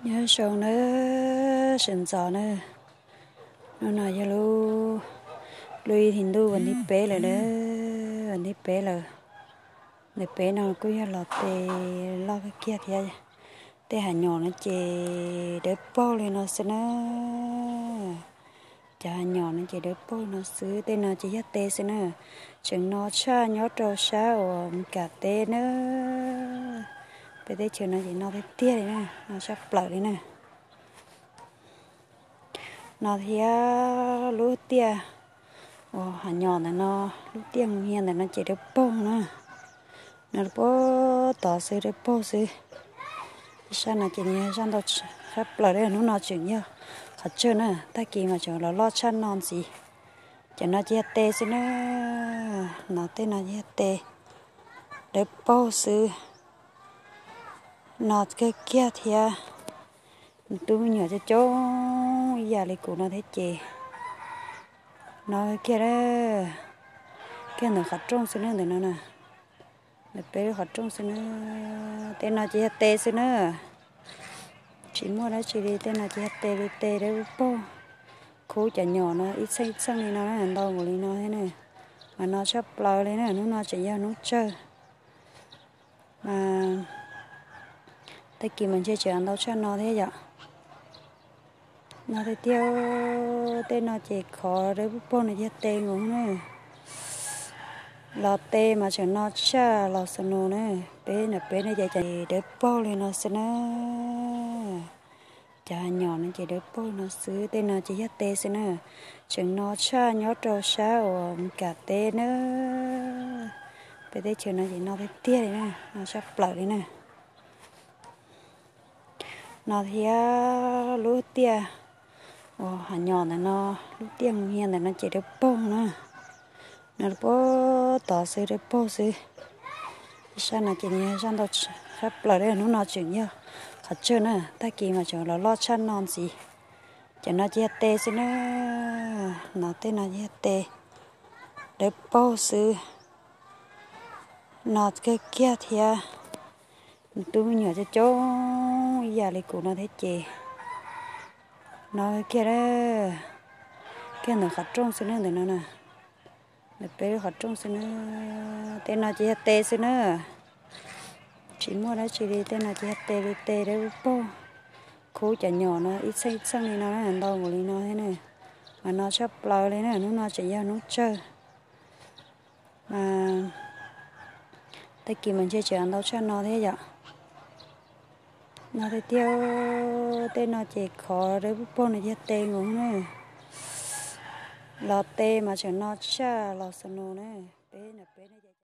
Nyob zoo nawb, sawv ntxov nawb. Hnub no yog lub, lub ib hlis ntuj vas thib peb lawm nawb, vas thib peb lawm. Ntawm peb no kuj yog los tes loj kawg kiag thiab. Tej hav nyom no ces dawb paug li no xwb na. Cov hav nyom no ces dawb paug no xwb, tej no ces yog tes xwb na. Tseem no tshaj nyob rau sab uas Meskas teb na. Peb teb chaws no ces no tiag tiag li na, no tshaj plaws li na. No thiab lub tiaj uas hav nyom ntawm no, lub tiaj mus hias ntawm no ces dawb paug na. No puag tod xwb dawb paug xwb. Ib sab no ces nws yog zaj ntau tshaj plaws li, hnub no tseem yog qhov tsawg na, tag kis mas tseem los loj tshaj no ntxiv. Cov no ces yog tes xwb na, no tej no ces yog tes dawb paug xwb. No kawg kiag thiab. Tus me nyuam coob coob ib yam li kuv no thiab ces no kiag, kiag ntawm qhov rooj xwb na, ntawm no na. Ntawm peb lub qhov rooj xwb na. Tej no ces yog tes xwb na. Tsis muaj dab tsi li, tej no ces yog tes li, tes dawb paug. Khub cov nyom no ib txheej ib txheej li no na, ntau nkaus li no thiab na. Mas no tshaj plaws li na, hnub no tseem yog hnub tsawg. Mas tag kis mas ntshe tseem ntau tshaj no thiab yom. No tiag tiag, tej no ces khov dawb paug no yog tes nkaus na. Los tes mas tseem no tshaj los snow na. Peb ntawm peb no ces dawb paug li no xwb na. Cov hav nyom no ces dawb paug no xwb, tej no ces yog tes xwb na. Tseem no tshaj nyob rau sab uas Meskas teb na. Peb teb chaws no ces no tiag tiag li na, no tshaj plaws li na. No thiab lub tiaj uas hav nyom ntawm no, lub tiaj mus hias ntawm no ces dawb paug na. No puag tod xwb dawb paug xwb. Ib sab no ces nws yog zaj ntau tshaj plaws li, hnub no tseem yog qhov tsawg na, tag kis mas tseem los loj tshaj no ntxiv. Cov no ces yog tes xwb na, no tej no ces yog tes dawb paug xwb. No kawg kiag thiab. Tus me nyuam coob coob ib yam li kuv no thiab ces no kiag, kiag ntawm qhov rooj xwb na, ntawm no na. Ntawm peb lub qhov rooj xwb na. Tej no ces yog tes xwb na. Tsis muaj dab tsi li, tej no ces yog tes li, tes dawb paug. Khub cov nyom no ib txheej ib txheej li no na, ntau nkaus li no thiab na. Mas no tshaj plaws li na, hnub no tseem yog hnub tsawg. Mas tag kis mas ntshe tseem ntau tshaj no thiab yom. No tiag tiag, tej no ces khov dawb paug no yog tes nkaus na. Los tes mas tseem no tshaj los snow na. Peb ntawm peb no ces